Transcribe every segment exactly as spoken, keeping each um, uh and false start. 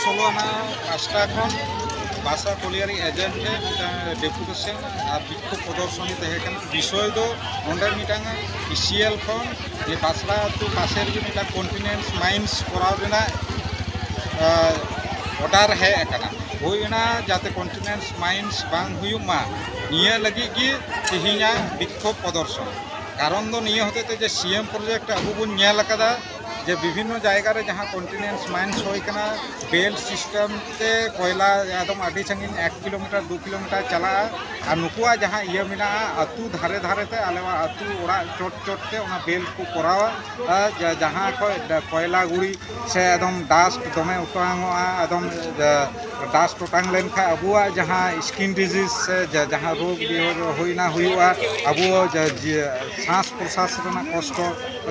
ᱥᱳᱞᱳ ᱟᱱᱟ ᱯᱟᱥᱴᱟ ᱠᱷᱚᱱ ᱵᱟᱥᱟ ᱠᱚᱞᱤᱭᱟᱨᱤ ᱮᱡᱮᱱᱴ ᱴᱷᱮᱱ ᱢᱤᱫᱴᱟᱝ ᱰᱮᱯᱩᱴᱮᱥᱚᱱ ᱟᱨ ᱵᱤᱠᱠᱷᱳᱵ ᱯᱨᱚᱫᱚᱨᱥᱚᱱᱤ ᱛᱟᱦᱮᱸ ᱠᱟᱱᱟ᱾ ᱵᱤᱥᱚᱭ ᱫᱚ ᱱᱚᱰᱮ ᱢᱤᱫᱴᱟᱝ ᱤᱥᱤᱮᱞ ᱠᱷᱚᱱ ᱡᱮ ᱵᱟᱥᱲᱟ ᱟᱹᱛᱩ ᱯᱟᱥᱮ ᱨᱮᱜᱮ ᱢᱤᱫᱴᱟᱝ ᱠᱚᱱᱴᱤᱱᱮᱱᱥ ᱢᱟᱭᱤᱱᱥ ᱠᱚᱨᱟᱣ ᱨᱮᱱᱟᱜ ᱚᱰᱟᱨ ᱦᱮᱡ ᱟᱠᱟᱱᱟ᱾ ᱦᱩᱭ ᱮᱱᱟ ᱡᱟᱛᱮ ᱠᱚᱱᱴᱤᱱᱮᱱᱥ ᱢᱟᱭᱤᱱᱥ ᱵᱟᱝ ᱦᱩᱭᱩᱜ ᱢᱟ, ᱱᱤᱭᱟᱹ ᱞᱟᱹᱜᱤᱫ ᱜᱮ ᱛᱮᱦᱮᱧᱟᱜ ᱵᱤᱠᱠᱷᱳᱵ ᱯᱨᱚᱫᱚᱨᱥᱚᱱ᱾ ᱠᱟᱨᱚᱱ ᱫᱚ ᱱᱤᱭᱟᱹ ᱦᱚᱛᱮᱡ ᱛᱮ ᱡᱮ ᱥᱤ ᱮᱢ ᱯᱨᱚᱡᱮᱠᱴ ᱟᱵᱚ ᱵᱚᱱ ᱧᱮᱞ ᱟᱠᱟᱫᱟ, ᱡᱮ ᱵᱤᱵᱷᱤᱱᱱᱚ ᱡᱟᱭᱜᱟ ᱨᱮ ᱡᱟᱦᱟᱸ ᱠᱚᱱᱴᱤᱱᱮᱱᱥ ᱢᱟᱭᱤᱱᱥ ᱦᱩᱭ ᱠᱟᱱᱟ, ᱵᱮᱞᱴ ᱥᱤᱥᱴᱮᱢ ᱛᱮ ᱠᱚᱭᱞᱟ ᱮᱠᱫᱚᱢ ᱟᱹᱰᱤ ᱥᱟᱺᱜᱤᱧ ᱮᱠ ᱠᱤᱞᱳᱢᱤᱴᱟᱨ, ᱫᱩ ᱠᱤᱞᱳᱢᱤᱴᱟᱨ ᱪᱟᱞᱟᱜᱼᱟ᱾ ᱟᱨ ᱱᱩᱠᱩᱣᱟᱜ ᱡᱟᱦᱟᱸ ᱤᱭᱟᱹ ᱢᱮᱱᱟᱜᱼᱟ, ᱟᱹᱛᱩ ᱫᱷᱟᱨᱮ ᱫᱷᱟᱨᱮ ᱛᱮ, ᱟᱞᱮᱣᱟᱜ ᱟᱹᱛᱩ ᱚᱲᱟᱜ ᱪᱚᱴ ᱪᱚᱴ ᱛᱮ ᱚᱱᱟ ᱵᱮᱞᱴ ᱠᱚ ᱠᱚᱨᱟᱣᱟ᱾ ᱟᱨ ᱡᱟ-, ᱡᱟᱦᱟᱸ ᱠᱷᱚᱡ ᱰᱟ-, ᱠᱚᱭᱞᱟ ᱜᱩᱲᱤ ᱥᱮ ᱮᱠᱫᱚᱢ ᱰᱟᱥᱴ ᱫᱚᱢᱮ ᱚᱴᱟᱝᱚᱜᱼᱟ, ᱮᱠᱫᱚᱢ, ᱮ, ᱰᱟᱥᱴ ᱚᱴᱟᱝ ᱞᱮᱱᱠᱷᱟᱱ ᱟᱵᱚᱣᱟᱜ ᱡᱟᱦᱟᱸ ᱥᱠᱤᱱ ᱰᱤᱡᱤᱡᱽ ᱥᱮ ᱡᱟ-, ᱡᱟᱦᱟᱸ ᱨᱳᱜᱽ ᱵᱤᱦᱳᱜᱽ ᱦᱩᱭᱱᱟ, ᱦᱩᱭᱩᱜᱼᱟ, ᱟᱵᱚ ᱡᱟ-, ᱡᱤ-, ᱥᱟᱥ ᱯᱨᱚᱥᱟᱥ ᱨᱮᱱᱟᱜ ᱠᱚᱥᱴᱚ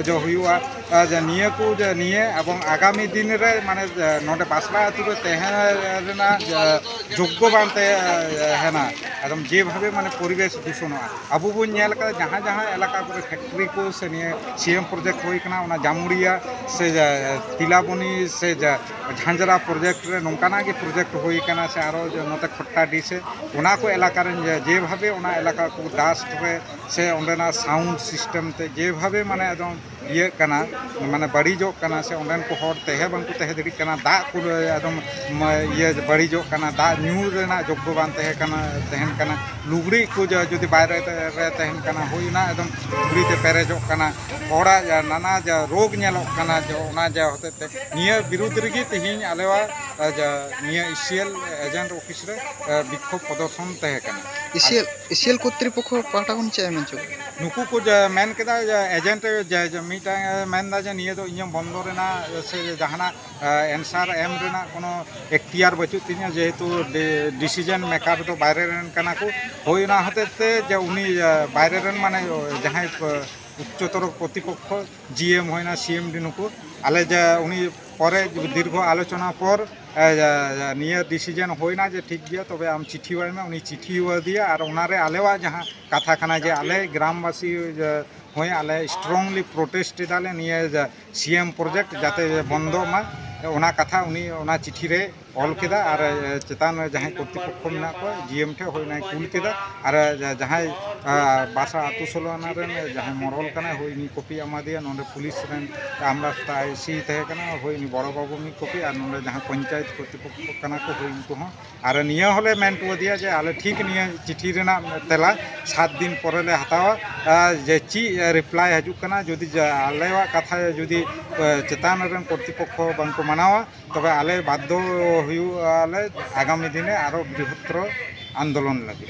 ᱡᱟ ᱦᱩᱭᱩᱜᱼᱟ᱾ ᱟᱨ ᱡᱟ-, ᱱᱤᱭᱟᱹ ᱠᱚ ᱡᱟ-, ᱱᱤᱭᱟᱹ ᱮᱵᱚᱝ ᱟᱜᱟᱢᱤ ᱫᱤᱱ ᱨᱮ, ᱢᱟᱱᱮ, ᱡᱟ-, ᱱᱚᱰᱮ ᱵᱟᱥᱲᱟ ᱟᱹᱛᱩ ᱨᱮ ᱛᱟᱦᱮᱸ ᱨᱮᱱᱟᱜ ᱡᱟ-, ᱡᱳᱜᱽᱜᱚ ᱵᱟᱝ ᱛᱟᱦᱮᱱᱟ᱾ ᱮᱠᱫᱚᱢ ᱡᱮᱵᱷᱟᱵᱮ, ᱢᱟᱱᱮ, ᱯᱚᱨᱤᱵᱮᱥ ᱫᱩᱥᱚᱱᱚᱜᱼᱟ᱾ ᱟᱵᱚ ᱵᱚᱱ ᱧᱮᱞ ᱠᱟᱫᱟ ᱡᱟᱦᱟᱸ ᱡᱟᱦᱟᱸ ᱮᱞᱟᱠᱟ ᱠᱚᱨᱮ ᱯᱷᱮᱠᱴᱨᱤ ᱠᱚ ᱥᱮ ᱱᱤᱭᱟᱹ ᱥᱤ ᱮᱢ ᱯᱨᱚᱡᱮᱠᱴ ᱦᱩᱭ ᱠᱟᱱᱟ, ᱚᱱᱟ ᱡᱟᱢᱩᱲᱤᱭᱟ ᱥᱮ ᱡᱟ-, ᱛᱤᱞᱟᱵᱚᱱᱤ ᱥᱮ ᱡᱟ-, ᱡᱷᱟᱸᱡᱽᱨᱟ ᱯᱨᱚᱡᱮᱠᱴ ᱨᱮ ᱱᱚᱝᱠᱟᱱᱟᱜ ᱜᱮ ᱯᱨᱚᱡᱮᱠᱴ ᱦᱩᱭ ᱠᱟᱱᱟ, ᱥᱮ ᱟᱨᱚ ᱡᱮ ᱱᱚᱛᱮ ᱠᱷᱚᱴᱴᱟᱰᱤ ᱥᱮ ᱚᱱᱟ ᱠᱚ ᱮᱞᱟᱠᱟ ᱨᱮᱱ ᱡᱮ-, ᱡᱮᱵᱷᱟᱵᱮ ᱚᱱᱟ ᱮᱞᱟᱠᱟ ᱠᱚ ᱰᱟᱥᱴ ᱨᱮ ᱥᱮ ᱚᱸᱰᱮᱱᱟᱜ ᱥᱟᱣᱩᱱᱰ ᱥᱤᱥᱴᱮᱢ ᱛᱮ ᱡᱮᱵᱷᱟᱵᱮ, ᱢᱟᱱᱮ, ᱮᱠᱫᱚᱢ ᱤᱭᱟᱹᱜ ᱠᱟᱱᱟ, ᱢᱟᱱᱮ, ᱵᱟᱹᱲᱤᱡᱚᱜ ᱠᱟᱱᱟ, ᱥᱮ ᱚᱸᱰᱮᱱ ᱠᱚ ᱦᱚᱲ ᱛᱟᱦᱮᱸ ᱵᱟᱝᱠᱚ ᱛᱟᱦᱮᱸ ᱫᱟᱲᱮᱭᱟᱜ ᱠᱟᱱᱟ, ᱫᱟᱜ ᱠᱚ ᱮᱠᱫᱚᱢ, ᱢᱟ-, ᱤᱭᱟᱹ ᱵᱟᱹᱲᱤᱡᱚᱜ ᱠᱟᱱᱟ, ᱫᱟᱜ ᱧᱩ ᱨᱮᱱᱟᱜ ᱡᱳᱜᱽᱜᱚ ᱵᱟᱝ ᱛᱟᱦᱮᱸ ᱠᱟᱱᱟ, ᱛᱟᱦᱮᱱ ᱠᱟᱱᱟ, ᱞᱩᱜᱽᱲᱤᱡ ᱠᱚ ᱡᱟ-, ᱡᱩᱫᱤ ᱵᱟᱭᱨᱮ ᱨᱮ ᱛᱟᱦᱮᱱ ᱠᱟᱱᱟ, ᱦᱩᱭ ᱚᱱᱟ ᱮᱠᱫᱚᱢ ᱞᱩᱜᱽᱲᱤ ᱛᱮ ᱯᱮᱨᱮᱡᱚᱜ ᱠᱟᱱᱟ, ᱦᱚᱲᱟᱜ ᱡᱟ-, ᱱᱟᱱᱟ ᱡᱟ-, ᱨᱳᱜᱽ ᱧᱮᱞᱚᱜ ᱠᱟᱱᱟ, ᱡᱟ-, ᱚᱱᱟ ᱡᱟ ᱦᱚᱛᱮᱡ ᱛᱮ ᱱᱤᱭᱟᱹ ᱵᱤᱨᱩᱫᱽ ᱨᱮᱜᱮ ᱛᱮᱦᱮᱧ ᱟᱞᱮᱣᱟᱜ, ᱟ, ᱡᱟ-, ᱱᱤᱭᱟᱹ ᱤᱥᱤᱮᱞ ᱮᱡᱮᱱᱴ ᱚᱯᱷᱤᱥ ᱨᱮ, ᱟ, ᱵᱤᱠᱠᱷᱳᱵ ᱯᱨᱚᱫᱚᱨᱥᱚᱱ ᱛᱟᱦᱮᱸ ᱠᱟᱱᱟ᱾ ᱤᱥᱤᱮᱞ, ᱤᱥᱤᱮᱞ ᱠᱚᱨᱛᱨᱤᱯᱚᱠᱠᱷᱚ ᱯᱟᱦᱴᱟ ᱠᱷᱚᱱ ᱪᱮᱫ ᱮ ᱢᱮᱱ ᱦᱚᱪᱚ ᱠᱮᱫᱟ? ᱱᱩᱠᱩ ᱠᱚ ᱡᱟ-, ᱢᱮᱱ ᱠᱮᱫᱟ ᱡᱮ ᱮᱡᱮᱱᱴ ᱡᱮ, ᱡᱮ ᱢᱤᱫᱴᱟᱝ ᱮ ᱢᱮᱱᱫᱟ ᱡᱮ ᱱᱤᱭᱟᱹ ᱫᱚ ᱤᱧᱟᱹᱜ ᱵᱚᱱᱫᱚ ᱨᱮᱱᱟᱜ ᱥᱮ ᱡᱟᱦᱟᱱᱟᱜ, ᱟ, ᱮᱱᱥᱟᱨ ᱮᱢ ᱨᱮᱱᱟᱜ ᱠᱳᱱᱳ ᱮᱠᱛᱤᱭᱟᱨ ᱵᱟᱹᱪᱩᱜ ᱛᱤᱧᱟᱹ, ᱡᱮᱦᱮᱛᱩ ᱰᱤ-, ᱰᱤᱥᱤᱡᱮᱱ ᱢᱮᱠᱟᱨ ᱫᱚ ᱵᱟᱭᱨᱮ ᱨᱮᱱ ᱠᱟᱱᱟ ᱠᱚ᱾ ᱦᱳᱭ, ᱚᱱᱟ ᱦᱚᱛᱮᱡ ᱛᱮ ᱡᱮ ᱩᱱᱤ, ᱟ, ᱵᱟᱭᱨᱮ ᱨᱮᱱ, ᱢᱟᱱᱮ, ᱡᱟᱦᱟᱸᱭ ᱠᱚ ᱩᱪᱪᱚᱛᱚᱨ ᱠᱚᱨᱛᱤᱯᱚᱠᱠᱷᱚ, ᱡᱤ ᱮᱢ ᱦᱩᱭᱱᱟ, ᱥᱤ ᱮᱢ ᱰᱤ, ᱱᱩᱠᱩ, ᱟᱞᱮ ᱡᱮ ᱩᱱᱤ ᱯᱚᱨᱮ ᱫᱤᱨᱜᱷᱚ ᱟᱞᱳᱪᱚᱱᱟ ᱯᱚᱨ, ᱮ, ᱡᱟ-, ᱡᱟ-, ᱱᱤᱭᱟᱹ ᱰᱤᱥᱤᱡᱮᱱ ᱦᱩᱭᱱᱟ ᱡᱮ ᱴᱷᱤᱠ ᱜᱮᱭᱟ, ᱛᱚᱵᱮ ᱟᱢ ᱪᱤᱴᱷᱤ ᱟᱭ ᱢᱮ᱾ ᱩᱱᱤ ᱪᱤᱴᱷᱤ ᱟᱫᱮᱭᱟ ᱟᱨ ᱚᱱᱟᱨᱮ ᱟᱞᱮᱣᱟᱜ ᱡᱟᱦᱟᱸ ᱠᱟᱛᱷᱟ ᱠᱟᱱᱟ ᱡᱮ ᱟᱞᱮ ᱜᱨᱟᱢᱵᱟᱥᱤ, ᱡᱟ-, ᱦᱚᱸ ᱟᱞᱮ ᱥᱴᱨᱚᱝᱞᱤ ᱯᱨᱚᱴᱮᱥᱴ ᱮᱫᱟᱞᱮ ᱱᱤᱭᱟᱹ, ᱡᱟ-, ᱥᱤ ᱮᱢ ᱯᱨᱚᱡᱮᱠᱴ ᱡᱟᱛᱮ ᱵᱚᱱᱫᱚᱜ ᱢᱟ᱾ ᱚᱱᱟ ᱠᱟᱛᱷᱟ ᱩᱱᱤ ᱚᱱᱟ ᱪᱤᱴᱷᱤ ᱨᱮ ᱚᱞ ᱠᱮᱫᱟ ᱟᱨ ᱪᱮᱛᱟᱱ ᱨᱮ ᱡᱟᱦᱟᱸᱭ ᱠᱚᱨᱛᱨᱤᱯᱚᱠᱠᱷᱚ ᱢᱮᱱᱟᱜ ᱠᱚᱣᱟ, ᱡᱤ ᱮᱢ ᱴᱷᱮᱱ ᱦᱳᱭ ᱚᱱᱟᱭ ᱠᱩᱞ ᱠᱮᱫᱟ᱾ ᱟᱨ ᱡᱟᱦᱟᱸᱭ ᱵᱟᱨᱥᱟ ᱟᱹᱛᱩ ᱥᱳᱞᱳ ᱟᱱᱟ ᱨᱮᱱ ᱡᱟᱦᱟᱸᱭ ᱢᱚᱲᱚᱞ ᱠᱟᱱᱟᱭ, ᱦᱳᱭ ᱩᱱᱤ ᱠᱚᱯᱤ ᱮᱢᱟᱫᱮᱭᱟ᱾ ᱱᱚᱰᱮ ᱯᱩᱞᱤᱥ ᱨᱮᱱ ᱟᱢᱨᱟᱥᱛᱟ ᱟᱭ ᱥᱤ ᱛᱟᱦᱮᱸ ᱠᱟᱱᱟ, ᱦᱳᱭ ᱩᱱᱤ ᱵᱚᱲᱚ ᱵᱟᱹᱵᱩ ᱢᱤᱫ ᱠᱚᱯᱤ, ᱟᱨ ᱱᱚᱰᱮ ᱡᱟᱦᱟᱸ ᱯᱚᱧᱪᱟᱭᱮᱛ ᱠᱚᱨᱛᱨᱤᱯᱚᱠᱠᱷᱚ ᱠᱟᱱᱟ ᱠᱚ, ᱦᱳᱭ ᱩᱱᱠᱩ ᱦᱚᱸ᱾ ᱟᱨ ᱱᱤᱭᱟᱹ ᱦᱚᱸᱞᱮ ᱢᱮᱱ ᱦᱚᱴᱚ ᱟᱫᱮᱭᱟ ᱡᱮ ᱟᱞᱮ ᱴᱷᱤᱠ ᱱᱤᱭᱟᱹ ᱪᱤᱴᱷᱤ ᱨᱮᱱᱟᱜ ᱛᱮᱞᱟ ᱥᱟᱛ ᱫᱤᱱ ᱯᱚᱨᱮ ᱞᱮ ᱦᱟᱛᱟᱣᱟ, ᱟᱨ ᱡᱮ ᱪᱮᱫ ᱨᱤᱯᱞᱟᱭ ᱦᱤᱡᱩᱜ ᱠᱟᱱᱟ᱾ ᱡᱩᱫᱤ ᱡᱟ-, ᱟᱞᱮᱭᱟᱜ ᱠᱟᱛᱷᱟ ᱡᱩᱫᱤ, ᱮ, ᱪᱮᱛᱟᱱ ᱨᱮᱱ ᱠᱚᱨᱛᱨᱤᱯᱚᱠᱠᱷᱚ ᱵᱟᱝᱠᱚ ᱢᱟᱱᱟᱣᱟ, ᱛᱚᱵᱮ ᱟᱞᱮ ᱵᱟᱫᱽᱫᱷᱚ ᱦᱩᱭᱩᱜᱼᱟ ᱞᱮ ᱟᱜᱟᱢᱤ ᱫᱤᱱᱮ ᱟᱨᱚ ᱵᱨᱤᱦᱚᱛᱛᱚᱨ ᱟᱱᱫᱳᱞᱚᱱ ᱞᱟᱹᱜᱤᱫ᱾